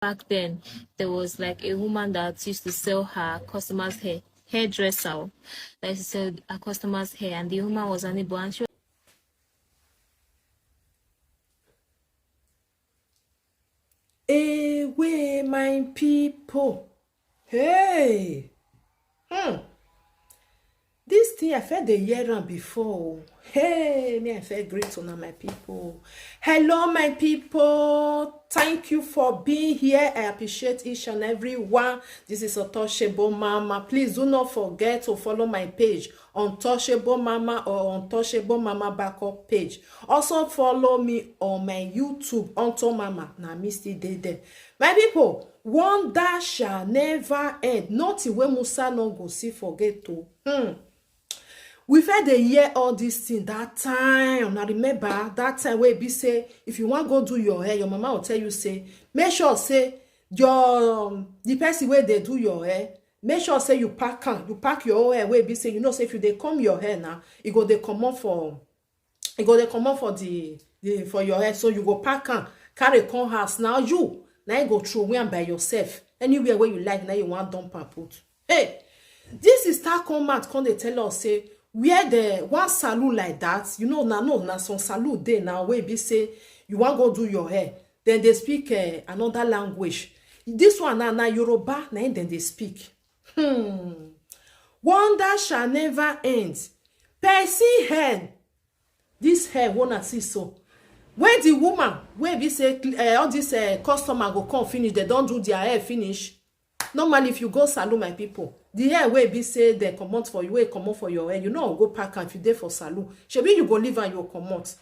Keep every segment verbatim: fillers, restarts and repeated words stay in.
Back then, there was like a woman that used to sell her customers' hair, hairdresser, oh, that used to sell her customers' hair, and the woman was an Igbo, and she Away, my people. Hey. Hmm. This thing I felt the year round before. Oh. Hey, me I felt great on my people. Hello, my people. Thank you for being here. I appreciate each and every one. This is Untouchable Mama. Please do not forget to follow my page, Untouchable Mama or Untouchable Mama Backup page. Also follow me on my YouTube, Unto Mama. Na me still dey there. My people, wonder shall never end. Nothing wey Musa no go see forget to. Hmm. We first dey hear all this thing that time. Una remember that time wey be say if you wan go do your hair, your mama will tell you say make sure say your um, the person wey dey do your hair, make sure say you pack am, you pack your own hair wey be say you know say if you dey comb your hair now, e go dey comot for e go dey comot for the the for your head, so you go pack am carry come house. Now you na you go throw away am by yourself. Anywhere wey you like, na you wan dump am put. Hey, this is start come out come dey tell us say where the one salon like that, you know, na no na some salon dey now wey be say you wan go do your hair, then they speak uh, another language. This one na na Yoruba na im dem dey speak. Hmm. Wonder shall never end. Person hair, this hair wey una see so, when the woman wey be say uh, all this uh, customer go come finish, they don do their hair finish. Normally, if you go salon, my people, the hair wey be say they comot for you, wey comot for your hair, you no go pack am if you dey for salon. Shebi you go leave am, you comot.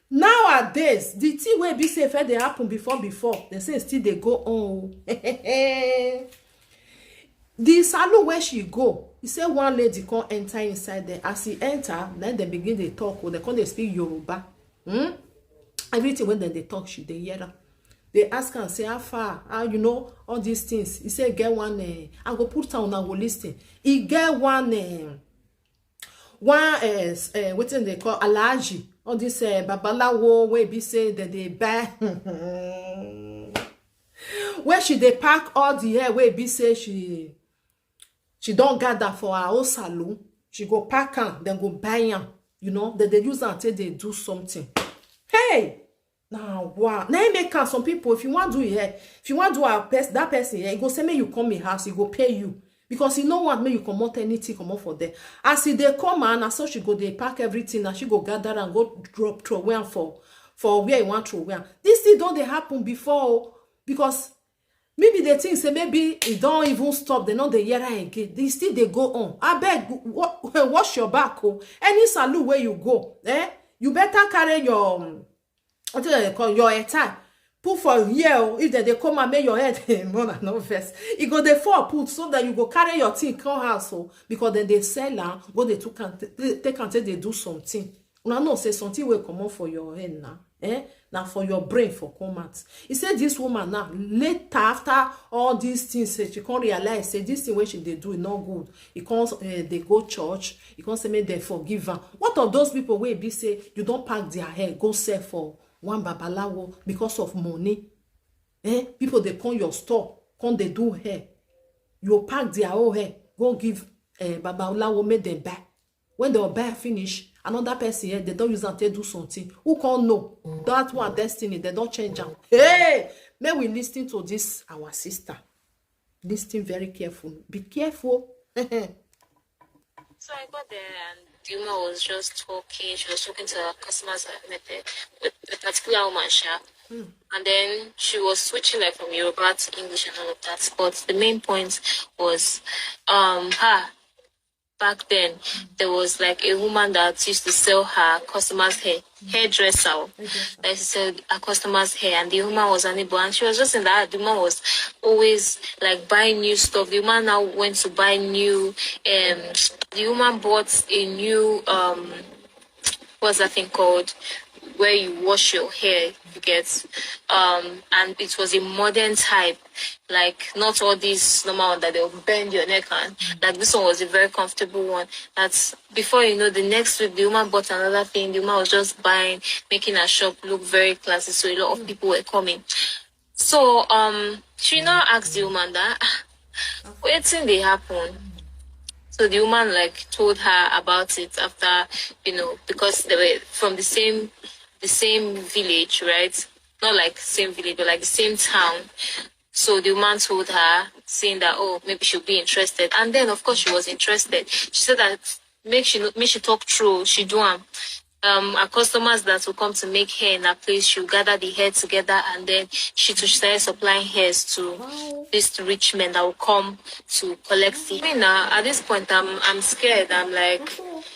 Nowadays, the thing wey be say first dey happen before before, they say still dey go on. Oh. The salon where she go, he say one lady come enter inside there. As he enter, then they begin dey talk. Oh, they come dey speak Yoruba. Hmm? Everything when dem dey talk, she dey hear am. They ask am say how far, how you know all these things. He say get one. Uh, I go put down, I go listen. He get one. Uh, one uh, uh, wetin they call alaji, all this uh, babalawo wey be say dem dey buy where she dey pack all the hair wey be say she she don gather for her own salon. She go pack am, then go buy am. You know, dem dey use am take dey do something. Hey, na wow. Na im make am some people, if you wan do your hair, if you wan do a pers that person hair, e go say make you come im house, e go pay you because e no want make you comot anything comot for there. As e dey come, and na so she go dey pack everything, and she go gather am go drop throw away am for for where e wan throw away am. This thing don dey happen before o, because maybe they think say maybe e don even stop, they no dey hear am again. They still dey go on. Abeg, wa- wash your back o. Any salon wey you go, eh, you better carry your um, wetin dem dey call your hair tie put for here o. If dem dey come and make your head more than no vex, e go dey fall put so that you go carry your thing come house o, because dem dey sell am go dey took am t- take am take dey do something. Una know say something wey comot for your head na eh na for your brain for come out. He say this woman now later after all these things say she come realize say this thing wey she dey do e no good. E come eh, dey go church. E come say make dem forgive am. What of those people wey be say you don pack their hair go sell for one babalawo because of money? Eh, people dey come your store come dey do hair. You pack their own hair go give eh, babalawo make dem buy. When dem buy finish, another person eh, dem don use am take do something. Who come know? That one destiny, dem don change am. Hey, may we listen to this our sister. Listen very careful. Be careful. So I got there and the woman was just talking. She was talking to her customers at the, the particular woman, Sha. And then she was switching like from Yoruba to English and all of that. But the main point was um her back then there was like a woman that used to sell her customers hair, hairdresser. Oh. Like she said, her customers hair, and the woman was an Igbo, and she was just in that. The woman was always like buying new stuff. The woman now went to buy new. Um, the woman bought a new um, what's that thing called? Where you wash your hair, you get, um, and it was a modern type, like not all these normal one that they'll bend your neck and like this one was a very comfortable one. That's before you know, the next week the woman bought another thing. The woman was just buying, making her shop look very classy. So a lot of people were coming. So um She now asked the woman that, "Ah, wetin dey happen?" So the woman, like, told her about it after, you know, because they were from the same the same village, right? Not like same village, but like the same town. So the woman told her, saying that, oh, maybe she'll be interested. And then, of course, she was interested. She said that make she make she talk true. She do am. Um, her customers that will come to make hair in her place, she'll gather the hair together, and then she to start supplying hairs to these rich men that will come to collect the. Me now, at this point, I'm I'm scared. I'm like,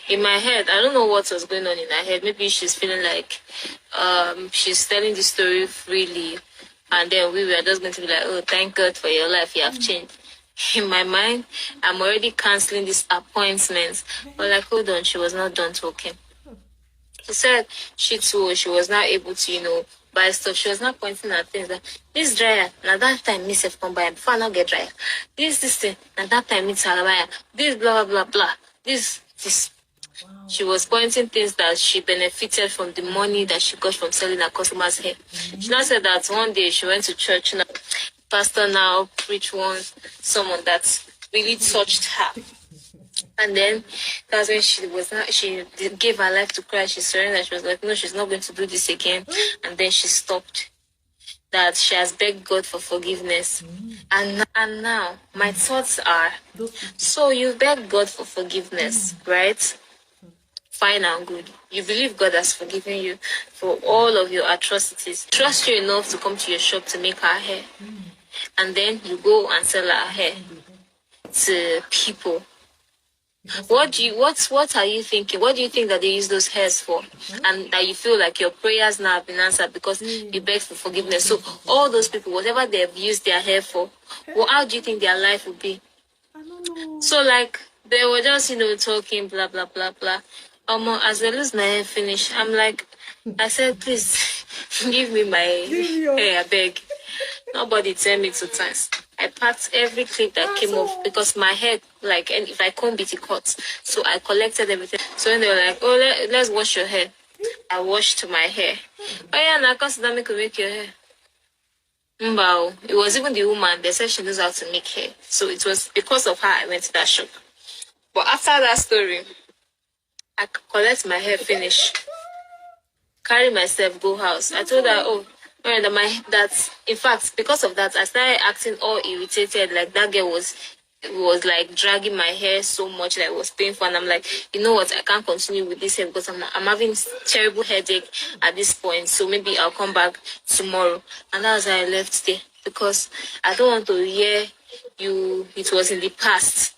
in my head, I don't know what was going on in her head. Maybe she's feeling like, um, she's telling the story freely, and then we were just going to be like, "Oh, thank God for your life, you have changed." In my mind, I'm already canceling this appointment. But, like, hold on, she was not done talking. She said she too, she was not able to, you know, buy stuff. She was not pointing at things like, "This dryer, now that time me sef come buy am before I not get dryer. This, this thing, now that time me sef buy am. This blah, blah, blah, blah. This, this." She was pointing things that she benefited from the money that she got from selling her customers' hair. She now said that one day she went to church. Now, pastor now preached one sermon that really touched her. And then that's when she was not, she gave her life to Christ. She surrendered. She was like, "No, she's not going to do this again." And then she stopped. That she has begged God for forgiveness. And and now my thoughts are, so you beg God for forgiveness, right? Fine and good. You believe God has forgiven you for all of your atrocities. Trust you enough to come to your shop to make her hair. And then you go and sell her hair to people. What do you what what are you thinking? What do you think that they use those hairs for? And that you feel like your prayers now have been answered because you begged for forgiveness. So all those people, whatever they've used their hair for, well, how do you think their life would be? I don't know. So, like, they were just, you know, talking, blah, blah, blah, blah. Um, as I lose my hair finish, I'm like, I said, "Please, give me my Give me your- hair, I beg." Nobody tell me two times. I packed every clip that came off because my hair, like, and if I comb it, it cuts. So I collected everything. So when they were like, "Oh, let, let's wash your hair," I washed my hair. "Oh yeah, now come sit down, make we make your hair." Mba o, it was even the woman. They said she knows how to make hair. So it was because of her I went to that shop. But after that story, I c- collect my hair finish, carry myself go house. I told her, "Oh, no, that my that in fact, because of that, I started acting all irritated. Like, that girl was was like dragging my hair so much that it was painful." And I'm like, "You know what? I can't continue with this hair because I'm I'm having terrible headache at this point. So maybe I'll come back tomorrow." And that was how I left there because I don't want to hear you. It was in the past.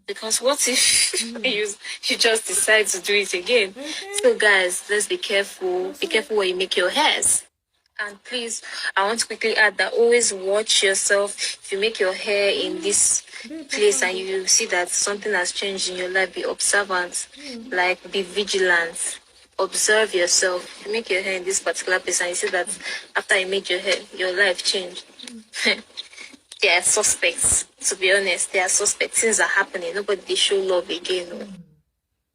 Because what if you you just decide to do it again? So guys, let's be careful. Be careful when you make your hairs. And please, I want to quickly add that always watch yourself. If you make your hair in this place and you see that something has changed in your life, be observant. Like, be vigilant. Observe yourself. If you make your hair in this particular place and you see that after you made your hair, your life changed. They are suspects. To be honest, they are suspects. Things are happening. Nobody dey show love again. Oh.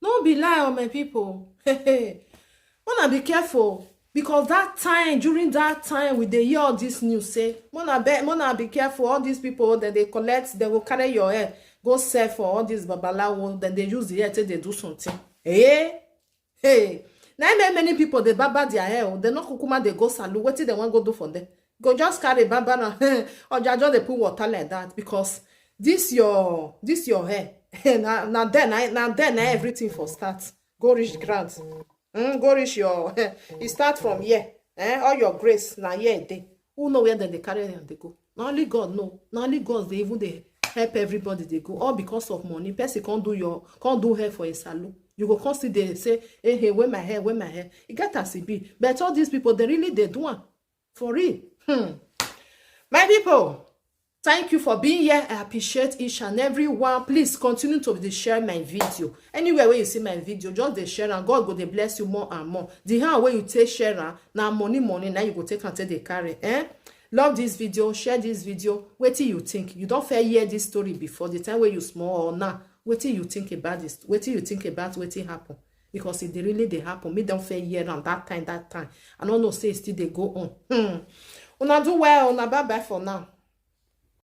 No be lie, oh, my people. Wanna be careful because that time, during that time, we dey hear all this news say, "Mona be, Mona be careful. All these people that they collect, they will carry your hair, go sell for all these babalawo. Then they use the hair till they do something." Eh? Hey, now many many people they barber their hair. Oh. They no kukuma they go salon. What they want go do for them? Go just carry barber and or just they put water like that because this your this your hair. Now now then I now then I everything for start. Go reach grant. Mm, go reach your it start from here. Eh? All your grace now here they. Who know where then they carry and they go? Not only God know. Not only God they even they help everybody they go. All because of money. Person can't do your can't do hair for a salon. You go come see they say, "Hey, hey, where my hair, where my hair?" It get as it be. But all these people, they really they do one for real. Hmm. My people, thank you for being here. I appreciate each and every one. Please continue to dey share my video. Anywhere where you see my video, just dey share and God go dey bless you more and more. The hand where you take share am, now money, money, now you go take and take the carry. Eh? Love this video, share this video. What do you think? You don't fair hear this story before the time where you small or now. What do you think about this? What do you think about what happen? Because it dey really they happen. Me don't fair hear am that time, that time. I don't know say it still they go on. Hmm. Una do well, una bye bye for now.